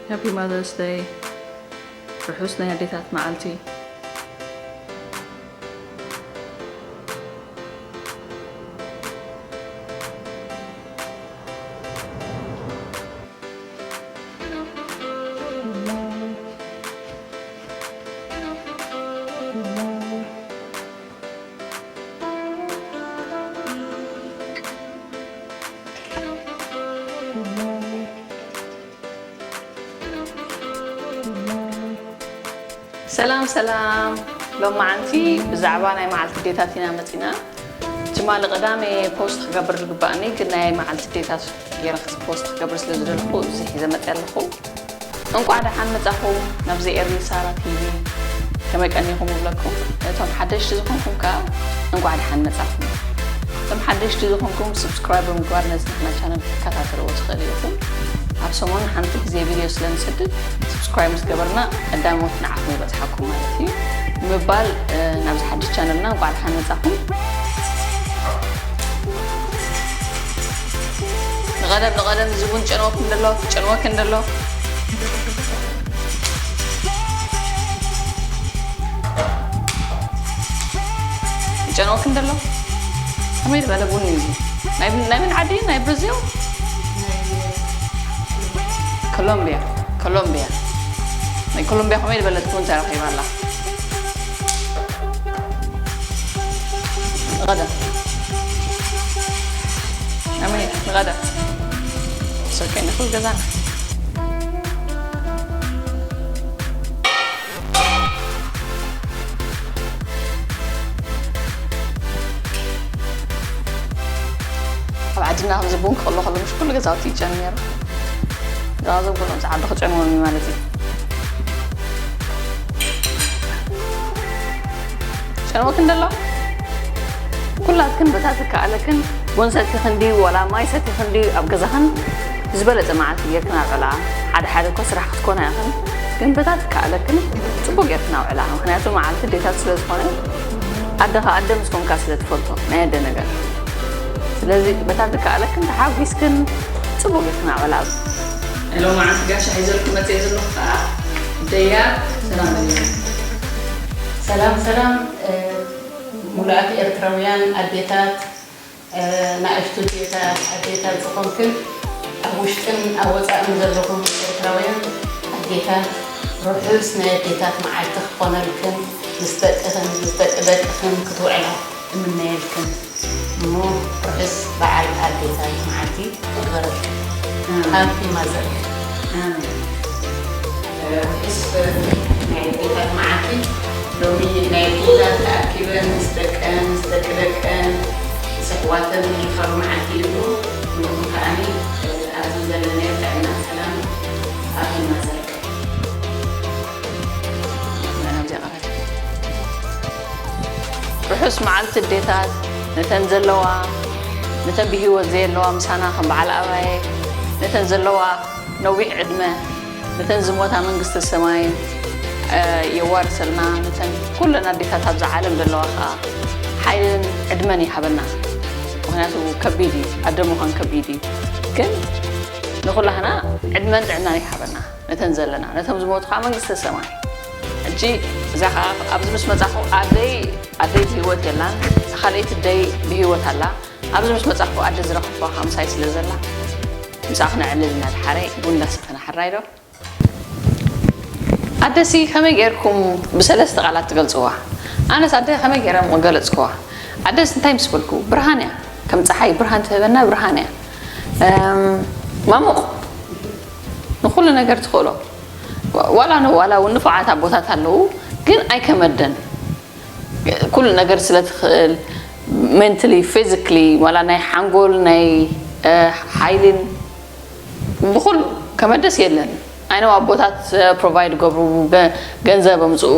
Happy Mother's Day. ርሑስ ናይ ኣዴታት መዓልቲ። ሰላም ሰላም። ሎማዓንቲ ብዛዕባ ናይ መዓልቲ ኣዴታት ኢና መፂና። ትማሊ ቀዳሜ ፖስት ክገብር ዝግባእኒ ግን ናይ መዓልቲ ኣዴታት ገይረ ፖስት ክገብር ስለ ዝደለኹ እዚ ሒዘ መፅእ ኣለኹ። እንቋዕ ደሓን መፃኹም ናብዚ ኤርሚ ሳራ ቲቪ። ከመይ ቀኒኹም እብለኩም። እቶም ሓደሽቲ ዝኾንኩም ከዓ እንቋዕ ደሓን መፃኹም። እቶም ሓደሽቲ ዝኾንኩም ስብስክራይብ ብምግባር ነዚ ናሕና ቻነል ክትከታተልዎ ትኽእሉ ኢኹም። ኣብ ሰሙን ሓንቲ ግዜ ቪድዮ ስለ ንሰድድ ስብስክራይብ ምስ ገበርና ቀዳሞት ንዓኹም ይበፅሓኩም ማለት እዩ። ብምባል ናብዚ ሓድሽ ቻነልና እንቋዕ ደሓን መፃኹም። ንቐደም ንቐደም እዚ ቡን ጨንወኩም ደሎ ጨንወክን ደሎ። ይጨንወክን ደሎ። ከመይ ዝበለ ቡን እዩ እዚ? ናይ ናይ ምን ዓዲ ናይ ብራዚል? ኮሎምቢያ። ኮሎምቢያ። ናይ ኮሎምቢያ ከመይ ዝበለት ቡን ተረኺባ ኣላ? ንቐደም። ኣሜን። ንቐደም። ሰከ ንኹል ገዛና። ኣብ ዓድና ከምዚ ቡን ክቕሎ ከሎ ምሽ ኩሉ ገዛውቲ ይጨኑ ነይሩ። ገዛ ዘብሎም ዝዓዱ ክጨንዎም እዩ ማለት እዩ። ጨንወክን ደሎ ኩላትክን በታ ዝከኣለክን ቡን ሰቲኽን ድዩ ዋላ ማይ ሰቲኽን ድዩ ኣብ ገዛኽን ዝበለጸ መዓልቲ ጌርክን ኣብዕላ። ሓደ ሓደ እኮ ስራሕ ክትኮና ኢኽን፣ ግን በታ ዝከኣለክን ጽቡቅ ጌርክን ኣብዕላ። ምኽንያቱ መዓልቲ ኣዴታት ስለ ዝኾነ ኣደ ከኣ ኣደ ምስ ኮንካ ስለ ትፈልጦ ናይ ኣደ ነገር። ስለዚ በታ ዝከኣለክን ተሓጒስክን ጽቡቅ ጌርክን ኣብዕላ። ሎማዓንቲ ጋሻ ሒዘልኩም መፅየ ዘለኹ ከዓ ደያ ሰላም በልያ። ሰላም ሰላም። ሙሉኣት ኤርትራውያን ኣዴታት፣ ንኣሽቱ ኣዴታት፣ ኣዴታት ዝኾንክን ኣብ ውሽጥን ኣብ ወፃእን ዘለኹም ኤርትራውያን ኣዴታት፣ ርሑስ ናይ ኣዴታት መዓልቲ ክኾነልክን ምስ ደቅኽን ምስ ደቂ ደቅኽን ክትውዕላ እምነየልክን። እሞ ርሑስ በዓል ኣዴታት መዓልቲ ይግበረልክን። ኣሜን። ሃፒ ማዘር። ኣሜን። ርሑስ ናይ ኣዴታት መዓልቲ። ሎሚ ናይ ኣዴታት ተኣኪበን ምስ ደቀን ምስ ደቂ ደቀን ምስ ኣሕዋተን ዝርከቡ መዓልቲ እዩ። ንኹም ከዓኒ ኣብዚ ዘለናዮ ጥዕና ሰላም ኣብ ህይወት ዘርቅቕ። ርሑስ መዓልቲ ኣዴታት ነተን ዘለዋ፣ ነተን ብህይወት ዘየለዋ ምሳና ከም በዓል ኣባየ፣ ነተን ዘለዋ ነዊሕ ዕድመ፣ ነተን ዝሞታ መንግስተ ሰማይ የዋርሰልና፣ ነተን ኩለን ኣዴታት ኣብዛ ዓለም ዘለዋ ከዓ ሓይልን ዕድመን ይሃበና። ምኽንያቱ ከቢድ እዩ፣ ኣደ ምዃን ከቢድ እዩ። ግን ንኹላህና ዕድመን ጥዕናን ይሃበና። ነተን ዘለና፣ ነቶም ዝሞቱ ከዓ መንግስተ ሰማይ። ሕጂ እዛ ከዓ ኣብዚ ምስ መጻኹ ኣደይ፣ ኣደይ ብህይወት የላን፣ ካልኣይቲ ኣደይ ብህይወት ኣላ። ኣብዚ ምስ መጻኹ ኣደ ዝረኸብኩዋ ከዓ ምሳይ ስለ ዘላ፣ ምሳኹ ነዕልል ኢና። ደሓረይ ቡን እንዳሰተና ሕራይ ዶ? ኣደሲ ከመይ ጌርኩም ብሰለስተ ቃላት ትገልጽዋ? ኣነስ ኣደ ከመይ ጌረ ምገለጽክዋ? ኣደስ እንታይ ምስ በልኩ? ብርሃን እያ። ከም ጸሓይ ብርሃን ትህበና ብርሃን እያ። እም፣ ማሙቕ ንኹሉ ነገር ትኽእሎ። ዋ-፣ ዋላ ን-፣ ዋላ እውን ንፉዓት ኣቦታት ኣለዉ፣ ግን ኣይከመደን። ኩሉ ነገር ስለ ትኽእል፣ ሜንትሊ፣ ፊዚክሊ፣ ዋላ ናይ ሓንጎል፣ ናይ፣ እ፣ ሓይልን ብኹሉ ከመደስ የለን። ኣይነው ኣቦታት፣ እ፣ ፕሮቫይድ ገብሩ፣ ገ-፣ ገንዘብ ኣምጽኡ፣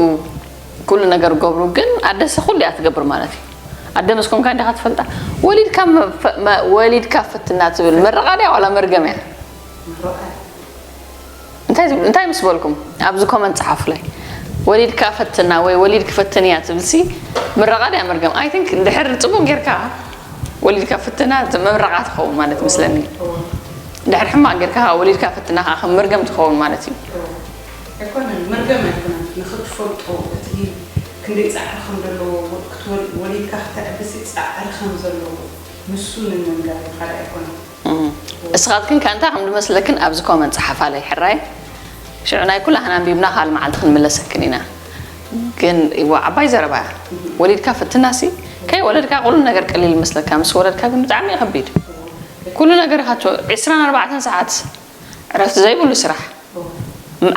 ኩሉ ነገር ገብሩ፣ ግን ኣደስ ኩሉ እያ ትገብር ማለት እዩ። ኣደ ምስ ኮንካ እንዲኻ ትፈልጣ። ወሊድካ መ-፣ መ-፣ ወሊድካ ፈትና ትብል ምርቓ ድያ ዋላ መርገም እያ? እንታይ፣ እንታይ ምስ በልኩም ኣብዚ ኮመንት ጸሓፉለይ። ወሊድካ ፈትና ወይ ወሊድኪ ፈትንያ ትብልሲ ምረቓ ድያ መርገም? I think እንድሕር ጽቡቕ ጌርካ ወሊድካ ፍትና እቲ ምምረቓ ትኸውን ማለት መስለኒ። ድሕሪ ሕማቕ ጌርካ ወሊድካ ፈትና ከዓ ከም መርገም ትኸውን ማለት እዩ። ኣይኮነን፣ መርገም ኣይኮነን። ንኽትፈልጦ እቲ ክንደይ ፃዕሪ ከም ዘለዎ ክትወል- ወሊድካ ክተዕብሲ ፃዕሪ ከም ዘለዎ ንሱ ንምንጋር እዩ፣ ካልእ ኣይኮነን። እስኻትክን ከ እንታይ ከም ዝመስለክን ኣብዚ ኮመንት ጸሓፋለይ ሕራይ። ሽዑ ናይ ኩላህና ኣንቢብና ካልእ መዓልቲ ክንምለሰክን ኢና። ግን እዋ ዓባይ ዘረባ እያ። ወሊድካ ፍትናሲ ከይወለድካ ኩሉ ነገር ቀሊል ይመስለካ፣ ምስ ወለድካ ግን ብጣዕሚ እዩ ከቢድ። ኩሉ ነገር ኢኻ ትወ- ዕስራን ኣርባዕተን ሰዓት ዕረፍቲ ዘይብሉ ስራሕ።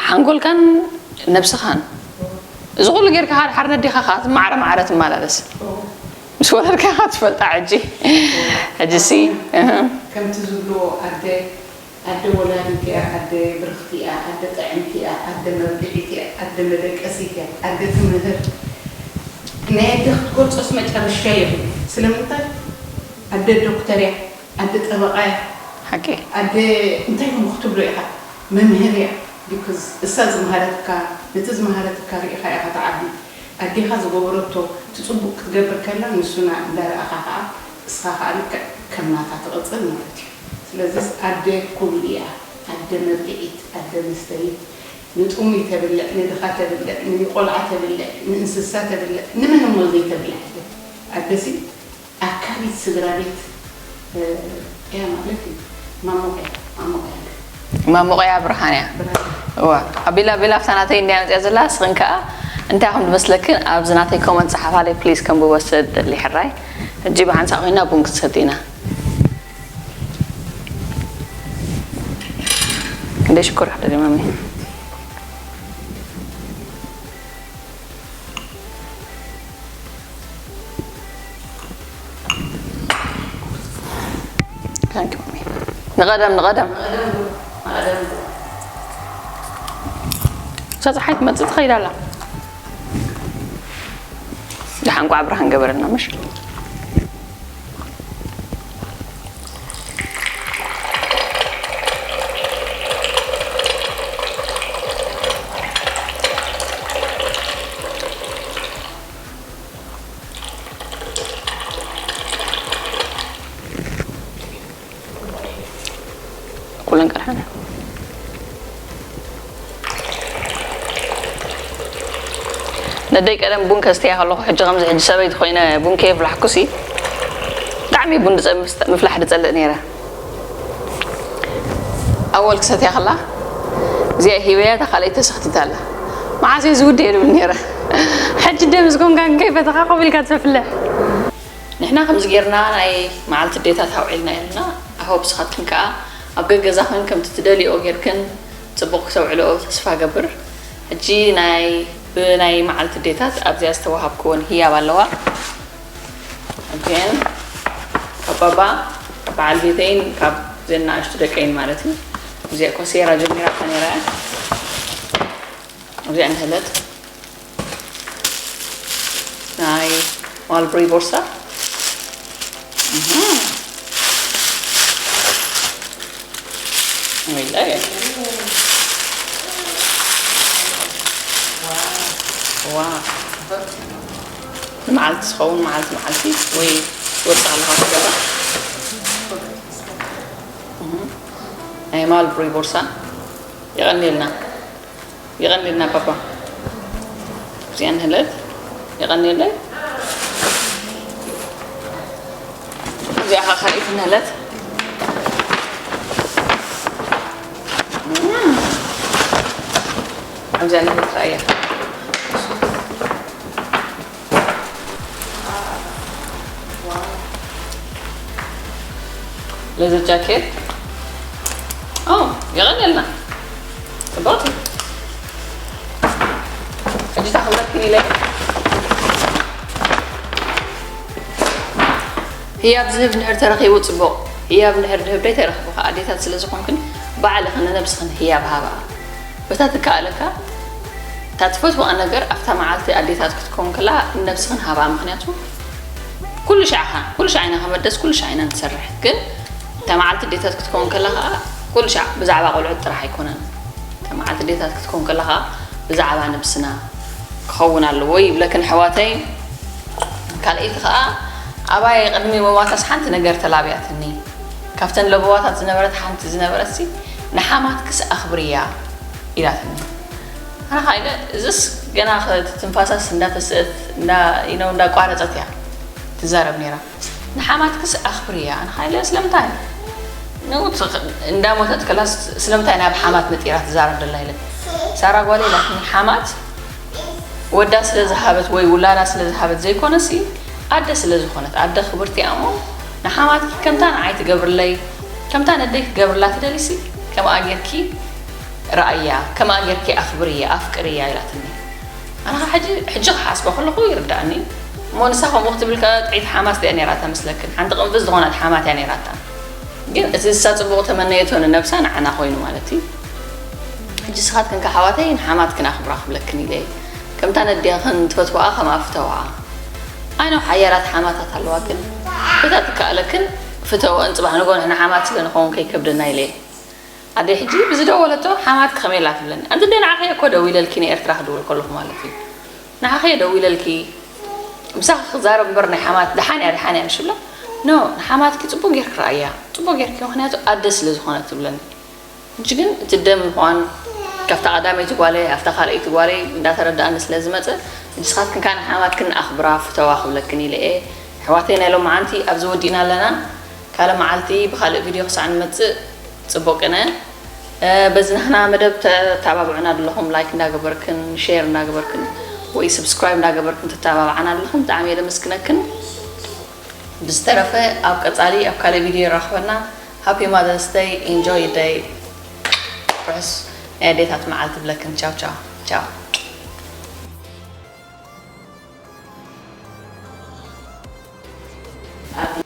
ሓንጎልካን ነብስኻን እዚ ኩሉ ጌርካ ሓደ ሓደ ነዴኻ ከዓ ማዕረ ማዕረ ትመላለስ ምስ ወለድካ ኢኻ ትፈልጣ ሕጂ። ሕጂ ሲ እህ። ከምቲ ዝብልዎ ኣደ ኣደ ወላዲት እያ፣ ኣደ ብርኽቲ እያ፣ ኣደ ጥዕምቲ እያ፣ ኣደ መብልዒት እያ፣ ኣደ መደቀሲት እያ፣ ኣደ ትምህር። ናይ ኣደ ክትገልጾስ መጨረሻ የብሉ። ስለምንታይ ኣደ ዶክተር እያ፣ ኣደ ጠበቓ እያ፣ ሓቂ ኣደ እንታይ ኢኹም ክትብሎ ኢኻ? መምህር እያ። ቢኮዝ እሳ ዝመሃረትካ ነቲ ዝመሃረትካ ርኢኻ ኢኻ ትዓቢ። ኣዴኻ ዝገበረቶ እቲ ፅቡቅ ክትገብር ከላ ንሱና እንዳረኣኻ ከዓ እስኻ ከዓ ልክዕ ከም ናታ ትቕፅል ማለት እዩ። ስለዚስ ኣደ ኩሉ እያ። ኣደ መብልዒት፣ ኣደ መስተይት፣ ንጥሙይ ተብልዕ፣ ንድኻ ተብልዕ፣ ንቆልዓ ተብልዕ፣ ንእንስሳ ተብልዕ፣ ንመን እሞ ዘይተብልዕ ኣደ። ኣደሲ ኣካሊት ስድራ ቤት እያ ማለት እዩ። ማሞቅ እያ፣ ማሞቅ እያ። ማሞቅ እያ ብርሃን እያ። እዋ ኣቢላ ኣቢላ ኣብታ ናተይ እንድያ መፅያ ዘላ። እስኽን ከዓ እንታይ ከም ዝመስለክን ኣብዚ ናተይ ኮመንት ፀሓፋለይ ፕሊዝ። ከም ብወስድ ደሊ ሕራይ። ሕጂ ብሓንሳእ ኮይና ቡን ክትሰቲ ኢና። ክንደይ ሽኮር ሓደ ማሚ። Thank you ማሚ። ንቐደም ንቐደም። እዛ ፀሓይ ትመፅእ ትኸይድ ኣላ። ደሓን ቋዕ ብርሃን ገበረልና ምሽ። ኩለን ቀርሓን ነደይ ቀደም ቡን ከስትያ ከለኹ ሕጂ ከምዚ ሕጂ ሰበይቲ ኮይነ ቡን ከየፍላሕኩሲ ብጣዕሚ ቡን ድፀ- ምፍላሕ ድፀልእ ነይረ። ኣወል ክሰትያ ከላ እዚኣ ሂበያ እታ ካልኣይቲ ተሰኽቲታ ኣላ። መዓስ እየ ዝውድእ እየ ድብል ነይረ። ሕጂ ደም ዝኮንካ ከይፈተኻ ኮፍ ኢልካ ተፍልሕ። ንሕና ከምዚ ጌርና ናይ መዓልቲ ኣዴታት ኣውዒልና ኣለና። I hope ንስኻትክን ከኣ ኣብ ገገዛኽን ከምቲ ትደልይኦ ጌርክን ጽቡቕ ክተውዕልኦ ተስፋ እገብር። ሕጂ ናይ ብናይ መዓልቲ ኣዴታት ኣብዚኣ ዝተዋሃብክወን ህያብ ኣለዋ። Again ካብ ባባ በዓል ቤተይን ካብ ዘን ንኣሽቱ ደቀይን ማለት እዩ። እዚኣ ኮሴራ ጀሚራታ ነይራ እያ። እዚኣ እንሀለት ናይ ማልብሪ ቦርሳ። እህ። ወይላይ። ዋው። ንመዓልቲ ዝኸውን መዓልቲ መዓልቲ ወይ ወፃ ኣለኻ ትገብራ። እህ። ናይ ማልብሪ ቦርሳ። የቐንየልና። የቐንየልና ባባ። እዚኣ ንህለት። የቐንየለይ። እዚኣ ኸ ካልኣይቲ ንህለት። እም። ኣብዚኣ ንህለት ራእያ። ሌዘር ጃኬት። ኦ፣ የቐንየልና። ጽቡቕ። ሕጂ እታ ክብለክን ኢለ። ህያብ ዝህብ እንድሕር ተረኺቡ ጽቡቕ። ህያብ እንድሕር ድህብ ደይተረኽቡ ከኣ ኣዴታት ስለ ዝኾንክን ባዕልኽን ንነብስኽን ህያብ ሃባ። በታ ትከኣለካ እታ ትፈትዋ ነገር ኣብታ መዓልቲ ኣዴታት ክትከውን ከላ ንነብስኽን ሃባ። ምኽንያቱ ኩሉ ሻዕኻ ኩሉ ሻዕ ኢና ከመደስ ኩሉ ሻዕ ኢና ንሰርሕ። ግን እታ መዓልቲ ኣዴታት ክትከውን ከላ ከዓ ኩሉ ሻዕ ብዛዕባ ቆልዑት ጥራሕ ኣይኮነን። እታ መዓልቲ ኣዴታት ክትከውን ከላ ከዓ ብዛዕባ ነብስና ክኸውን ኣለዎ ይብለክን ኣሕዋተይ። ካልኣይቲ ከዓ ኣባይ ቅድሚ ምሟታስ ሓንቲ ነገር ተላብያትኒ። ካብተን ለበዋታት ዝነበረት ሓንቲ ዝነበረት ሲ ንሓማትክስ ኣኽብርያ ኢላትኒ። ኣነ ኸዓ ኢለ እዝስ ገና ትንፋሳስ እንዳተስእት እንዳ you know እንዳቋረፀት እያ ትዛረብ ነይራ። ንሓማትክስ ኣኽብርያ። ኣነ ኸዓ ኢለ ስለምንታይ ንውት እንዳሞተት ከላስ ስለምንታይ ናብ ሓማት ነጢራ ትዛረብ ደላ ኢለ። ሳራ ጓል ኢላትኒ ሓማት ወዳ ስለ ዝሃበት ወይ ውላዳ ስለ ዝሃበት ዘይኮነሲ ኣደ ስለ ዝኾነት ኣደ ክብርቲ እያ እሞ ንሓማትኪ ከምታ ንዓይ ትገብርለይ ከምታ ነደይ ክገብርላ ትደሊሲ ከምኣ ጌርኪ ረኣያ ከምኣ ጌርኪ ኣኽብርያ ኣፍቅርያ ኢላትኒ። ኣነ ኸዓ ሕጂ ሕጂ ክሓስቦ ከለኹ ይርዳእኒ እሞ ንሳ ከምኡ ክትብል ከ ጥዒት ሓማት እያ ነይራታ መስለክን ሓንቲ ቅንፍዝ ዝኾነት ሓማት እያ ነይራታ። ግን እቲ ንሳ ፅቡቕ ተመነየቶ ንነብሳ ንዓና ኮይኑ ማለት እዩ። ሕጂ ስኻትክን ከሓዋተይ ንሓማትክን ኣኽብራ ክብለክን ኢለ ከምታ ነዲኽን ትፈትዋኣ ከምኣ ፍተዋኣ። ኣይኖ ሓያላት ሓማታት ኣለዋ ግን በታ ትከኣለክን ፍተወአን ፅባሕ ንጎ ንሕና ሓማት ስለ ንኸውን ከይከብደና ኢለ። ኣደይ ሕጂ ብዝደወለቶ ሓማትኪ ከመይ ኢላ ትብለኒ ኣንቲ ደ ንዓኸ እኮ ደዊለልኪ ንኤርትራ ክድውል ከለኹ ማለት እዩ። ንዓኸ ደዊለልኪ ምሳኺ ክዛረብ እምበር ናይ ሓማት ደሓን እያ ደሓን እያ ምሽ ብላ ኖ ንሓማትኪ ፅቡቅ ጌርኪ ረኣያ ፅቡቅ ጌርኪ ምክንያቱ ኣደ ስለ ዝኾነት ትብለኒ። ሕጂ ግን እቲ ደም ምኳን ካብታ ቀዳመይቲ ጓለይ ኣብታ ካልኣይቲ ጓለይ እንዳተረዳእኒ ስለ ዝመፀ ንስኻትክን ከዓ ንሓማትክን ኣኽብራ ፍተዋ ክብለክን ኢለ እየ። ኣሕዋተይ ናይ ሎማዓንቲ ኣብዚ ወዲእና ኣለና። ካልእ መዓልቲ ብካልእ ቪድዮ ክሳዕ ንመፅእ ፅቡቅ ቅነ በዚ ናህና መደብ ተተባብዑና ኣለኹም ላይክ እንዳገበርክን ሼር እንዳገበርክን ወይ ስብስክራይብ እንዳገበርክን ትተባብዓና ኣለኹም ብጣዕሚ እየ ደመስግነክን። ብዝተረፈ ኣብ ቀፃሊ ኣብ ካልእ ቪድዮ ይራኽበና። ሃፒ ማዘርስ ደይ ኢንጆይ ደይ ርሑስ ናይ ኣዴታት መዓልቲ ብለክን ቻው ቻው ቻው።